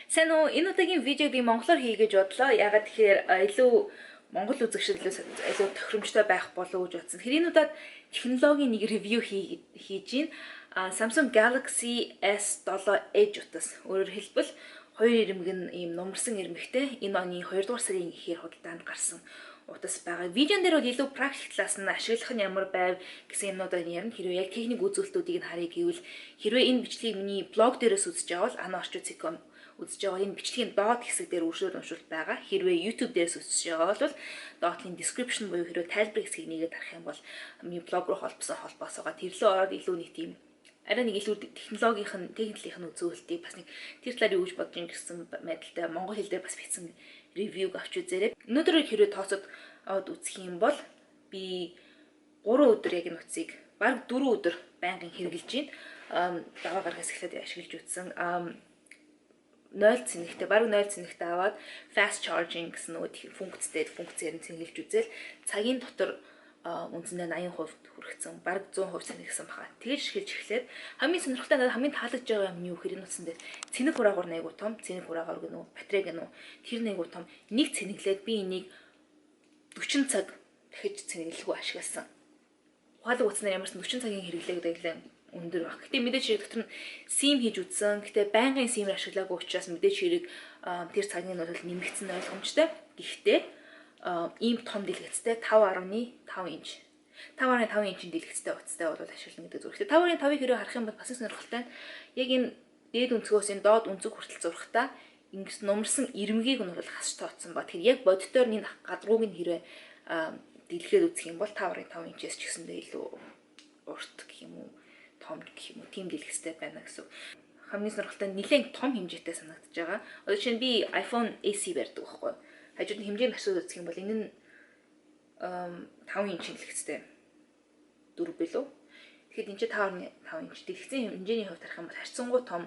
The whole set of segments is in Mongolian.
Сайн уу? Энэ удаагийн видеог би монголоор хий гэж бодлоо. Яагаад тэгэхээр илүү монгол үзэгчид илүү тохиромжтой байх болов уу гэж бодсон. Тэгэхээр энэ удаад технологийн нэг review хийж байна. Samsung Galaxy S7 Edge утас. Өөрөөр хэлбэл хоёр ирмэг нь ийм нумарсан ирмэгтэй энэ оны 2 дугаар сарын ихээр худалдаанд гарсан утас байгаа. Видеон дээр бол илүү практик талаас нь ашиглах нь ямар байв гэсэн юмнуудаар ярина. Хэрвээ яг техник үзүүлэлтүүдийг нь харъя гэвэл хэрвээ энэ бичлэгийг миний блог дээрээс үзэж байгаа бол anaorchu.com үзэж байгаа энэ бичлэгийн доод хэсэг дээр өршөөл уншуулт байгаа. Хэрвээ YouTube дээрээс үзэж байгаа бол доотлын description буюу хэрвээ тайлбар хэсгийг нэгээд харах юм бол миний блог руу холбосон холбоос байгаа. Тэр лөө ороод илүү нэг тийм арай нэг илүү технологийн техникийн үзүүлэлтийг бас нэг тэр талаар юу гэж бодож ин гэсэн байдалтай монгол хэл дээр бас бичсэн review г авч үзээрэй. Өнөөдөр хэрвээ тооцоод аваад үзэх юм бол би 3 өдөр яг энэ утсыг бараг 4 өдөр байнгын хэрэглэж байна. Даваа гаргаас эхлээд ашиглаж үзсэн. 0 цэнэгтэй бараг 0 цэнэгтэй аваад fast charging гэсэн нөгөө функцтэй функцээр нь цэнгэлж үзэл цагийн дотор үндсэндээ 80% хүргэсэн. Бараг 100% цэнэгсэн баха. Тэгэж шилж эхлээд хамгийн сонирхолтой надад хамгийн таалагдж байгаа юм нь юу гэхээр энэ утсан дээр цэнэг хураагаар айгу том, цэнэг хураагаар гэнэ үү, батарей гэнэ үү. Тэр нэг айгу том. Нэг цэнэглээд би энийг 40 цаг дахиж цэнэглэхгүй ашигласан. Ухаалаг утаснаар ямар ч 40 цагийн хэрэглээ гэдэг өндөр баг. Гэтэ мэдээж хэрэг дотор нь SIM хийж үзсэн. Гэтэ байнгын SIM-ээр ашиглаагүй учраас мэдээж хэрэг тэр цагийн нь бол нэмэгдсэн ойлгомжтой. Гэхдээ ийм том дэлгэцтэй 5.5 инч. 5.5 инчийн дэлгэцтэй утастай бол ашиглана гэдэг зүйл. Гэтэ 5.5-ыг хэрвээ харах юм бол бас сонирхолтой. Яг энэ дээд өнцгөөс энэ доод өнцөг хүртэл зурхтаа ингэс нумарсан ирмэгийг нь бол хасч тооцсон ба. Тэгэхээр яг боддоор энэ гадрууг нь хэрвээ дэлгэхэд үзэх юм бол 5.5 инчээс ч гэсэндээ илүү урт гэх юм уу, том гэх юм уу, тийм дэлгэцтэй байна гэсэн. Хамгийн сонирхолтой нь нэлээд том хэмжээтэй санагдаж байгаа. Одоо жишээ нь би iPhone SE барьдаг байхгүй юу? Хажууд нь хэмжээний харьцуулаад үзэх юм бол энэ нь 5 инчийн дэлгэцтэй. 4 билүү? Тэгэхээр энэ чинь 5.5 инч дэлгэцийн хэмжээний хувьд харах юм бол харьцангуй том,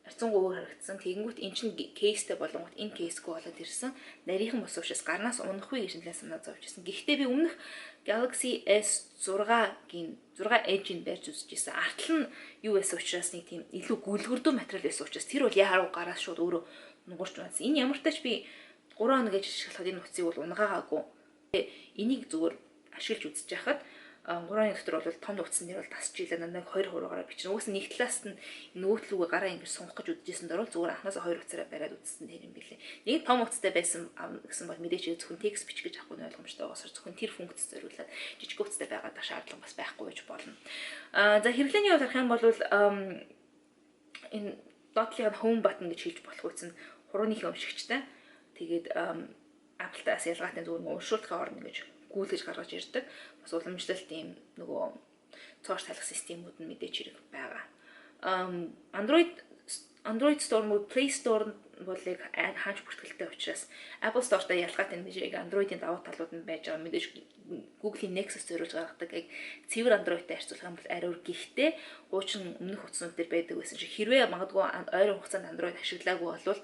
харьцангуй өөр харагдсан. Тэгэнгүүт энэ чинь case тэй болонгууд энэ case гүй болоод ирсэн. Нарийнхан бос учраас гарнаас унахгүй гэж нэлээд санаа зовж ирсэн. Гэхдээ би өмнөх Galaxy S6-гийн 6 Edge-ийг барьж үзэж ирсэн. Артал нь юу байсан учраас нэг тийм илүү гүлгэрдүү материал байсан учраас тэр бол яарав гараас шууд өөрөө нугарч унасан. Энэ ямар тач би 3 хоног гэж ашиглахад энэ утсыг бол унгаагаагүй. Энийг зүгээр ашиглаж үзэж байхад 3 оны дотор бол том утсан дээр бол тасч ийлээ надад 2 хуруугаараа бичнэ. Угсаа нэг талаас нь нөгөө талуугаа гараа ингэж сунгах гэж үзчихсэн дөрвөл зүгээр анхнаасаа 2 утсаараа бариад үзсэн тэр юм билээ. Нэг том утастай байсан гэсэн бол мэдээч зөвхөн текст бичих гэж авах нь ойлгомжтой байгаас зөвхөн тэр функц зориулаад жижиг утастай байгаад шаардлага бас байхгүй байж болно. За хэрэглээний хувьд харах юм бол энэ доотлын home button гэж хэлж болох үсэн хурууны өмшигчтэй. Тэгээд Apple-таас ялгаатай зүгээр уншуулгын орно гэж гүйлгэж гаргаж ирдэг. Бас уламжлалт ийм нөгөө цоош талах системүүд нь мэдээж хэрэг байгаа. Android Store мөн Play Store бол яг хаач бүртгэлтэй учраас Apple Store-тай ялгаатай мэдээж яг Android-ийн давуу талууд нь байж байгаа. Мэдээж Google-ийн Nexus зориулж гаргадаг яг цэвэр Android-тай харьцуулах юм бол арай өөр. Гэхдээ хуучин өмнөх утаснууд дээр байдаг байсан шиг хэрвээ магадгүй ойрын хугацаанд Android ашиглаагүй бол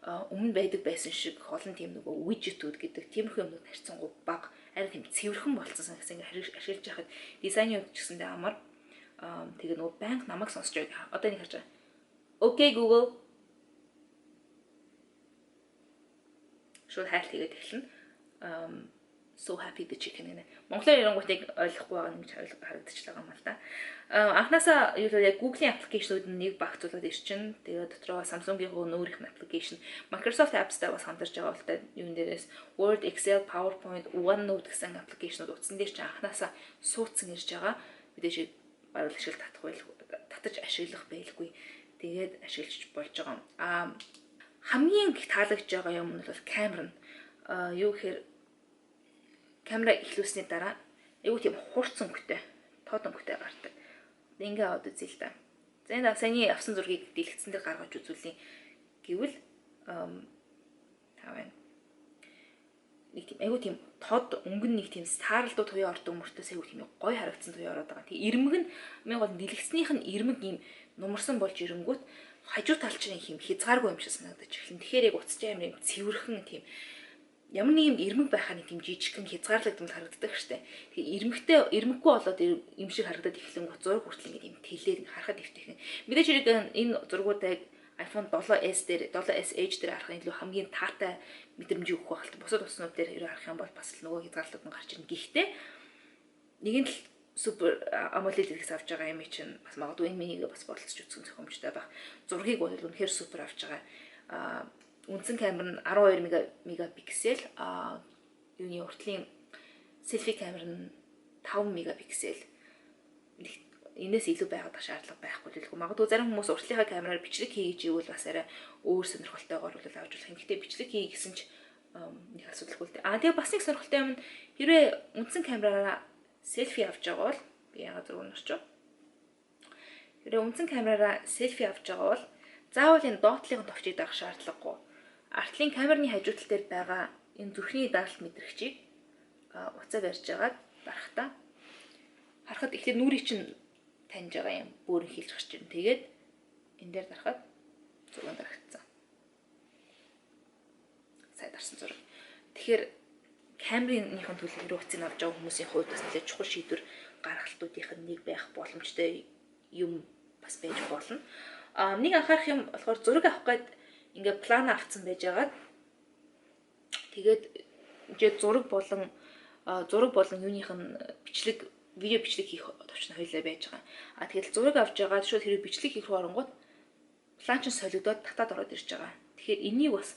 өмнө байдаг байсан шиг олон тийм нөгөө widget-үүд гэдэг тиймэрхүү юмнууд харьцангуй бага, арай тийм цэвэрхэн болцсон санагдсан. Ингээ ашиглаж байхад дизайны хувьд ч гэсэндээ амар. Тэгээ нөгөө байнга намайг сонсч байгаа. Одоо энийг харж байгаа. Okay Google. Шууд хайлт хийгээд эхэлнэ. So happy the chicken гэнэ. Монголоор ярингуут яг ойлгохгүй байгаа юм гэж харагдчихлаа юм л да. Анхнаасаа юу л яг Google-ийн application үүд нь нэг багцуулаад ирчин. Тэгээд дотроо Samsung-ийн өөрийнх нь application, Microsoft Apps-тай бас хамтарч байгаа бол та юун дээрээс Word, Excel, PowerPoint, OneNote гэсэн application үүд утсан дээр чинь анхнаасаа суудсан ирж байгаа. Мэдээж баруун ашиг татах байлгүй, татаж ашиглах байлгүй. Тэгээд ашиглаж болж байгаа. Хамгийн их таалагдж байгаа юм нь бол камер нь. Юу гэхээр камера эхлүүлсний дараа айгуу тийм хурц өнгөтэй, тод өнгөтэй гардаг. Ингээ аваад үзье л да. За энэ саяны авсан зургийг дэлгэцэн дээр гаргаж үзүүлье гэвэл таа байна. Нэг тийм айгуу тийм тод өнгө нь нэг тийм сааралдуу туяа ордог мөртөөс айгуу тийм гоё харагдсан туяа ороод байгаа. Тэгээ ирмэг нь хамгийн гол нь дэлгэцнийх нь ирмэг ийм нумарсан болж ирэнгүүт хажуу тал чинь юм хязгааргүй юм шиг санагдаж эхэлнэ. Тэгэхээр яг утас чинь амар юм цэвэрхэн тийм ямар нэг юм ирмэг байхаа нэг тийм жижигхэн хязгаарлагдмал харагддаг штэ. Тэгээ ирмэгтэй ирмэггүй болоод юм шиг харагдаад эхлэнгүүт зураг хүртэл ингээд юм тэлээд харахад эвтэйхэн. Мэдээж хэрэг энэ зургуудыг iPhone 7s дээр, 7s Edge дээр харах нь илүү хамгийн таатай мэдрэмжийг өгөх байх л. Бусад утаснууд дээр хэрэг харах юм бол бас л нөгөө хязгаарлалтууд нь гарч ирнэ. Гэхдээ нэгэн л Super AMOLED хэрэгс авч байгаа юм чинь бас магадгүй энэ минийг бас бодолцож үзсэн зохимжтой байх. Зургийг бол үнэхээр супер авч байгаа. Үндсэн камер нь 12 мегапиксел, юуны уртлын селфи камер нь 5 мегапиксел. Энээс илүү байгаад шаардлага байхгүй л лгүй. Магадгүй зарим хүмүүс уртлынхаа камераар бичлэг хийгэж ивэл бас арай өөр сонирхолтойгоор бол авч болох юм. Гэтэ бичлэг хий гэсэн ч нэг асуудалгүй л дээ. Тэгээ бас нэг сонирхолтой юм нь хэрвээ үндсэн камераараа селфи авч байгаа бол би яагаад зураг нэрчв. Хэрвээ үндсэн камераараа селфи авч байгаа бол заавал энэ доотлын товчийг дарах шаардлагагүй. Артлын камерны хажуу тал дээр байгаа энэ зүрхний даралт мэдрэгчийг уцаа барьж агаад дарахтаа харахад эхлээд нүрийг чинь таньж байгаа юм бөөрн хилж гарч ирнэ. Тэгээд энэ дээр дарахад зураг дарагдсан. Сая дарсан зураг. Тэгэхээр камерынхын төлөв хэрэг утсыг авч байгаа хүмүүсийн хувьд бас нэлээд чухал шийдвэр гаргалтуудынх нь нэг байх боломжтой юм бас байж болно. Нэг анхаарах юм болохоор зураг авах гээд ингээ план авцсан байж байгаад тэгээд зураг болон юуных нь бичлэг, видео бичлэг хийх товч нь хоёулаа байж байгаа. Тэгэл зураг авч байгаа шууд хэрэг бичлэг хийх рүү оронгууд план чинь солигдоод татаад ороод ирж байгаа. Тэгэхээр энийг бас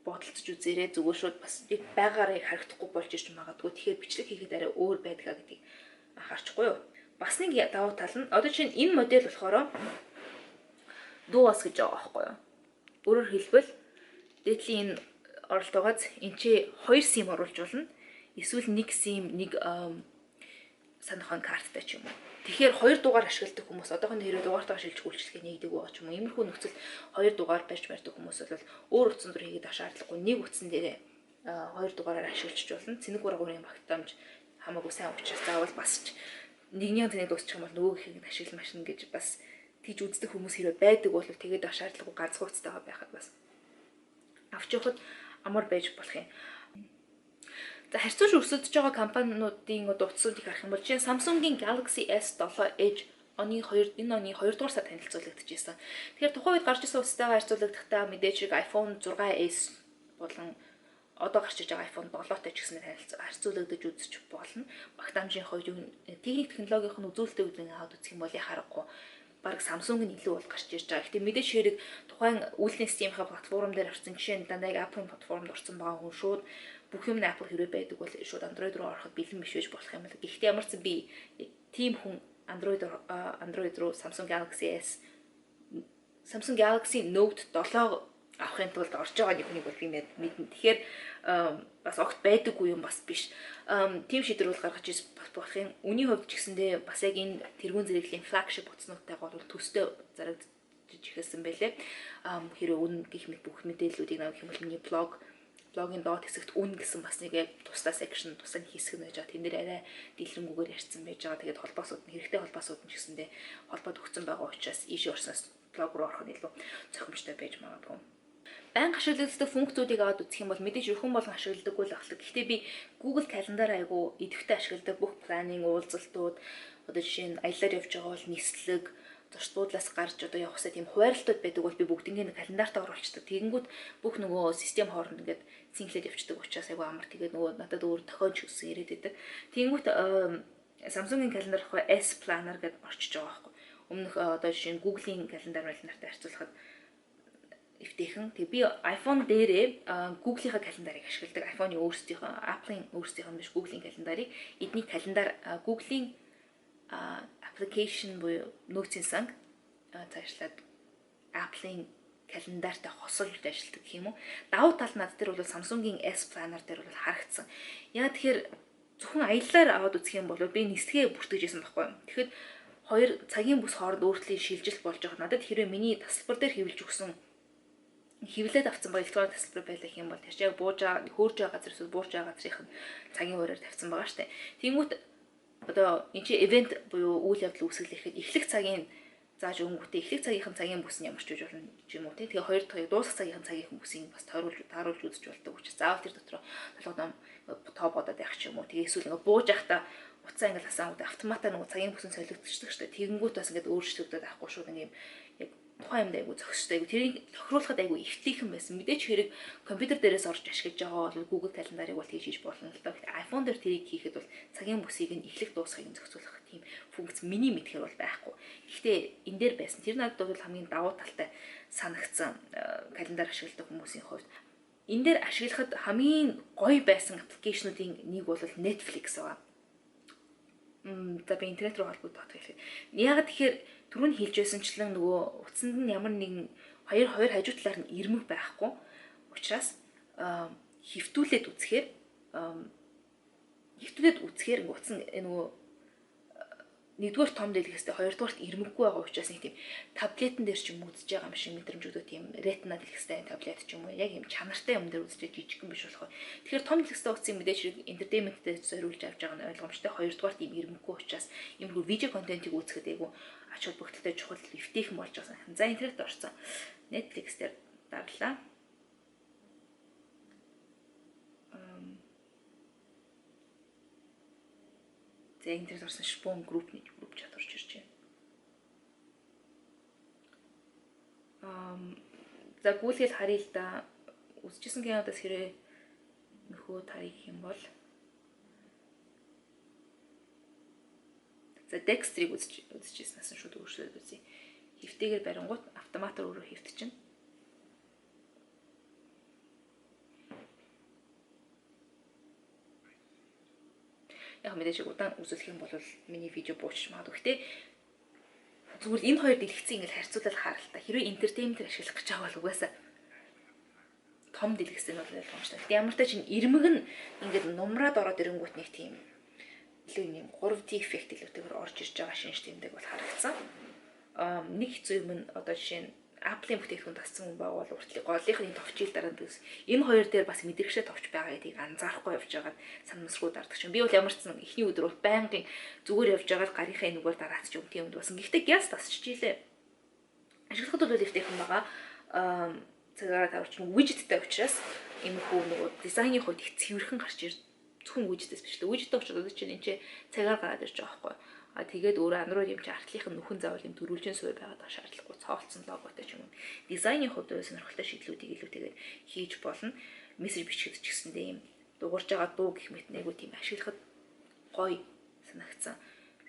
бодолцож үзээрэй. Зүгээр шууд бас яг байгаараа харагдахгүй болж ирж магадгүй. Тэгэхээр бичлэг хийхэд арай өөр байдгаа гэдгийг анхаарчихгүй юу? Бас нэг давуу тал нь одоо чинь энэ модель болохоор Duos гэж байгаа байхгүй юу? Өөрөөр хэлбэл дээдлийн энэ оролтоогоос энэ чи 2 SIM оруулж болно. Эсвэл нэг SIM, нэг санах карттай ч юм уу. Тэгэхээр хоёр дугаар ашигладаг хүмүүс одоохондоо хэрэг дугаартаа шилжих үйлчилгээ нэгдэг байгаа ч юм уу. Иймэрхүү нөхцөл хоёр дугаар барьж барьдаг хүмүүс бол өөр утсан зур хийгээд авах шаардлагагүй. Нэг утсан дээрээ хоёр дугаараар ашиглаж болно. Цэнэг 3-ын багтаамж хамаагүй сайн учраас заавал бас ч нэгний цэнийг дуусчих юм бол нөгөөхийг нь ашигла машин гэж бас тийж үздэг хүмүүс хэрэг байдаг бол тэгээд авах шаардлагагүй, ганцхан утастайгаа байхад бас авч явахад амар байж болох юм. За, харьцуулж өрсөлдөж байгаа компаниудын одоо утсуудыг харах юм бол жишээ нь Samsung-ийн Galaxy S7 Edge оны 2 энэ оны 2 дугаар сар танилцуулагдчихсан. Тэгэхээр тухайн үед гарч ирсэн утастайгаа харьцуулахдаа мэдээж хэрэг iPhone 6s болон одоо гарч иж байгаа iPhone 7-той ч гэсэн харьцуулагдаж үзэж болно. Багтаамжийн хувьд, техник технологийн үзүүлэлтийн үднийг аваад үзэх юм бол яхаарахгүй баг Samsung нь илүү бол гарч ирж байгаа. Гэтэ мэдээж хэрэг тухайн үйлдлийн системийнхаа платформ дээр орсон, жишээ нь дандаа яг Apple платформд орсон байгаа хүн шууд бүх юм нь Apple хэрэг байдаг бол шууд Android руу ороход бэлэн биш байж болох юм л. Гэхдээ ямар ч би тийм хүн Android руу Samsung Galaxy S, Samsung Galaxy Note 7 авахын тулд орж байгаа нэг хүнийг бол би мэднэ. Тэгэхээр бас огт байдаггүй юм бас биш. Тийм шийдвэр бол гаргаж ирж болох юм. Үнийн хувьд ч гэсэндээ бас яг энэ тэргуун зэрэглэлийн flagship утаснуудтайгаа бол төстэй зарагдаж эхэлсэн байлээ. Хэрвээ үн гих мэт бүх мэдээллүүдийг авах юм бол миний блогийн доод хэсэгт үн гэсэн бас нэг яг тусдаа section, тусдаа хэсэг нь байж байгаа. Тэн дээр арай дэлгэрэнгүйгээр ярьсан байж байгаа. Тэгээд холбоосууд нь, хэрэгтэй холбоосууд нь ч гэсэндээ холбоод өгсөн байгаа учраас ийшээ орсноос блог руу орох нь илүү зохимжтой байж магадгүй. Байнга ашигладаг функцүүдийг аваад үзэх юм бол мэдээж өрхөн болгон ашигладаггүй л ахлах. Гэхдээ би Google Calendar айгу идэвхтэй ашигладаг. Бүх planning, уулзалтууд, одоо жишээ нь аяллаар явж байгаа бол нислэг, зочид буудлаас гарч одоо явах хэрэгтэй тийм хуваарлтууд байдаг бол би бүгднийг нэг календартаа оруулцдаг. Тэгэнгүүт бүх нөгөө систем хооронд ингээд sync лээд явцдаг учраас айгу амар. Тэгээд нөгөө надад өөр тохиож гэсэн ирээд байдаг. Тэгэнгүүт Samsung-ийн календар болохоор S Planner гэдээ орчиж байгаа байхгүй. Өмнөх одоо жишээ нь Google-ийн календар календартай харьцуулахад эвтэйхэн. Тэгээ би iPhone дээрээ Google-ийнхаа календарыг ашигладаг. iPhone-ы өөрсдийнхөө, Apple-ын өөрсдийнх нь биш, Google-ийн календарыг, эдний календар Google-ийн application буюу нөөцийн санг цаашлаад Apple-ын календартай хосолж ажилладаг гэх юм уу. Давуу тал над дээр бол Samsung-ийн S Planner дээр бол харагдсан. Яг тэгэхээр зөвхөн аяллаар аваад үзэх юм бол би нислэгээ бүртгэж исэн байхгүй юу. Тэгэхэд хоёр цагийн бүс хооронд өөртлийн шилжилт болж байгаа. Надад хэрвээ миний тасалбар дээр хэвлэж өгсөн, хэвлээд авсан ба электронын тасалбар байлаа гэх юм бол тэр чинь яг бууж байгаа, хөөрж байгаа газар эсвэл буурч байгаа газрынх нь цагийн хуваараар тавьсан байгаа штэ. Тэнгүүт одоо энэ чи event буюу үйл явдал үүсгэлэхэд эхлэх цагийн зааж өнгөтэй эхлэх цагийнхан цагийн бүс нь ямар ч үж болно ч юм уу тий. Тэгээ хоёр дахь дуусах цагийнхан цагийн бүсийг бас тойруулж тааруулж үзэж болдог учраас заавал тэр дотроо толгой тоо бодоод явах ч юм уу. Тэгээ эсвэл ингээ бууж явахдаа утсаа ингээл асаангууд автоматар нөгөө цагийн бүсэн солигдчихдаг шүү дээ. Тэгэнгүүт бас ингээд өөрчлөгдөд авахгүй шууд ингээ яг Тухайн юмд айгүй зохистой, айгүй тэрийг тохируулахад айгүй эвтэйхэн байсан. Мэдээч хэрэг компьютер дээрээс орж ашиглаж байгаа бол Google Calendar-ыг бол хийж хийж болно л доо. Гэхдээ iPhone дээр тэрийг хийхэд бол цагийн бүсийг нь эхлэх дуусахыг нь зохицуулах тийм функц миний мэдэхээр бол байхгүй. Гэхдээ энэ дээр байсан. Тэр надад бол хамгийн давуу талтай санагдсан календар ашигладаг хүмүүсийн хувьд. Энэ дээр ашиглахад хамгийн гоё байсан application уудын нэг бол Netflix байгаа. За, би интернет рүү холбогдох хэлээ. Яагаад тэгэхээр түрүүн хэлж байсанчлан нөгөө утсанд нь ямар нэгэн хоёр хоёр хажуу талаар нь ирмэг байхгүй учраас хэвтүүлээд үзэхээр ингээ утас нөгөө нэгдүгээр том дэлгэцтэй, хоёрдугаарт ирмэггүй байгаа учраас нэг тийм таблетэн дээр ч юм үзэж байгаа юм шиг мэдрэмж өгдөг, тийм Retina дэлгэцтэй таблет ч юм уу, яг юм чанартай юм дээр үзэж жижигхэн биш болохоор. Тэгэхээр том дэлгэцтэй утсын мэдээж хэрэг entertainment тэй зориулж авч байгаа нь ойлгомжтой. Хоёрдугаарт ийм ирмэггүй учраас иймэрхүү видео контентыг үзэхэд айгу ач холбогдолтой, чухал, эвтэйхэн болж байгаа. За, интернет орсон. Netflix дээр дарлаа. За, интернет орсон, шпон группний group chat орж ирж байна. За, гүйлгээл харъя л да. Үзчихсэн кинодоос хэрэг нөхөө тарыг юм бол за, Dexter-ыг үзчихсэнээс нь шууд өөрчлөөд үзье. Хэвтэйгээр барингууд автоматар өөрөө хэвтчихнэ. Яг мэдээж удаан үзүүлэх юм бол миний видео буучж магадгүй. Гэтэ зүгээр энэ хоёр дэлгэцийг ингээл харьцуулаад харалтаа. Хэрвээ entertainment ашиглах гэж байгаа бол угаасаа том дэлгэц нь бол ойлгомжтой. Гэтэ ямар ч чинь ирмэг нь ингээд нумраад ороод ирэнгүүт нэг тийм илүү юм 3D эффект илүүтэйгээр орж ирж байгаа шинж тэмдэг бол харагдсан. Нэг хэцүү юм нь одоо жишээ нь Apple-ийн бүтээгдэхүүн тассан хүн байгаа бол уртлын голынх нь товчийг дараа нь энэ хоёр дээр бас мэдрэгшээ товч байгаа гэдгийг анзаарахгүй явж байгаад санамсаргүй дардаг чинь. Би бол ямар ч сан эхний өдөр бол байнгын зүгээр явж байгаад гарынхаа энэгээр дараад ч юм тийм юмд басан. Гэхдээ гяс тасчихжээ. Ашиглахад бол эвтэйхэн байгаа. Цагаараа тавьж widget тэй учраас иймэрхүү нөгөө дизайны хувьд их цэвэрхэн гарч ир, зөвхөн widget ээс биш л. Widget тэй учраас одоо чинь энэ чинь цагаар гараад ирж байгаа байхгүй. А тэгээд өөрөө Android юм чи артлынх нь нүхэн заавал юм дөрвөлжин суурь байгаад байгаа шаардлагагүй, цоолцсон логотой ч юм уу. Дизайны хувьд сонирхолтой шийдлүүдийг илүүтэйгээр хийж болно. Мессеж бичихэд ч гэсэндээ юм дуурж байгаа дуу гэх мэт нэгүү тийм ашиглахад гоё санагдсан.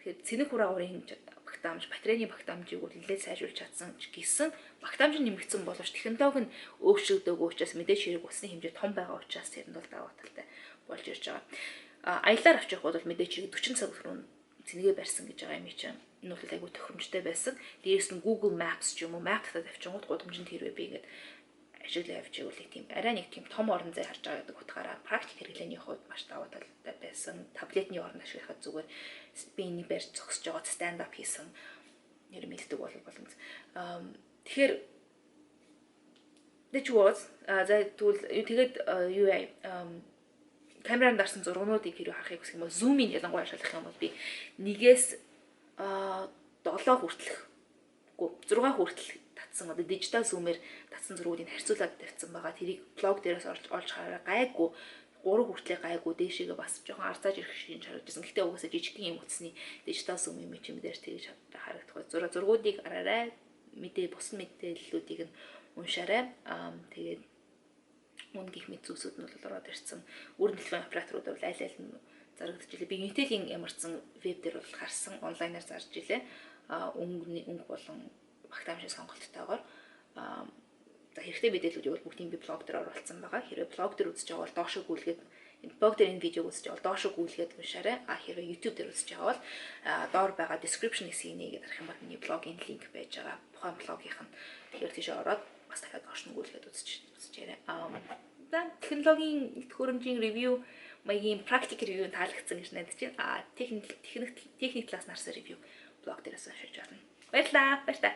Тэгэхээр цэнэг хурааврын багтаамж, батарейны багтаамжийг бол нэлээд сайжруулж чадсан ч гэсэн багтаамж нь нэмэгдсэн боловч технологи нь өөрчлөгдөөгүй учраас мэдээж хэрэг усны хэмжээ том байгаа учраас тэрэнд бол даваа талтай болж ирж байгаа. А аяллаар авч явах бол мэдээж хэрэг 40 цаг руу цэнэгээ барьсан гэж байгаа юм чинь. Энэ бол айгүй тохиромжтой байсан. Дээрээс нь Google Maps ч юм уу, map татаад авчингууд гудамжинд хэрвээ би ингээд ашиглаа явж байвал тийм арай нэг тийм том орон зай харж байгаа гэдэг утгаараа практик хэрэглээний хувьд маш давуу талтай байсан. Таблетны оронд ашиглахад зүгээр, би энийг барьж зогсож байгаа, stand up хийсэн нэр мэддэг бол боломж. Тэгэхээр that was за, тэгвэл тэгээд юу яа, камераар дарсан зургнуудыг хэрэг харахыг хүсэх юм бол zoom in ялангуяа ашиглах юм бол би нэгээс 7 хүртэлх, үгүй, 6 хүртэл татсан, одоо digital zoom ээр татсан зургуудыг харьцуулаад тавьсан байгаа. Тэрийг блог дээрээс олж олж хараа, гайгүй 3 хүртлээ, гайгүй дээшээгээ бас жоохон арзааж ирэх шиг харагдсан. Гэхдээ угаасаа жижигхэн юм утасны digital zoom юм чи мэдээр тэгж харагдах бай. Зургуудыг араарай. Мэдээ, бус мэдээллүүдийг нь уншаарай. Тэгээд мөн гих мэт зүйлсүүд нь бол ороод ирсэн. Өрн телефон операторууд бол аль аль нь зарагдаж илээ. Би Unitel-ийн ямарчсан веб дээр бол харсан, онлайнаар зарж илээ. Өнгөний өнгө болон багтаамжийн сонголттойгоор. За, хэрэгтэй мэдээллүүдийг бол бүгдийг би блог дээр оруулсан байгаа. Хэрвээ блог дээр үзэж байгаа бол доошо гүйлгээд, энэ блог дээр энэ видеог үзэж байгаа бол доошо гүйлгээд уншаарай. А хэрвээ YouTube дээр үзэж байгаа бол доор байгаа description хэсгийг нээгээд харах юм бол миний блогийн линк байж байгаа. Тухайн блогийнх нь, тэгэхээр тийшээ ороод бас дахиад доош нь гүйлгээд үзчихээрэй. За, технологийн төхөөрөмжийн review маягийн практик review таалагдсан гэж найдаж байна. А техник техник талаас нь харсан review блог дээрээс уншиж байна. Баярлалаа. Баяртай.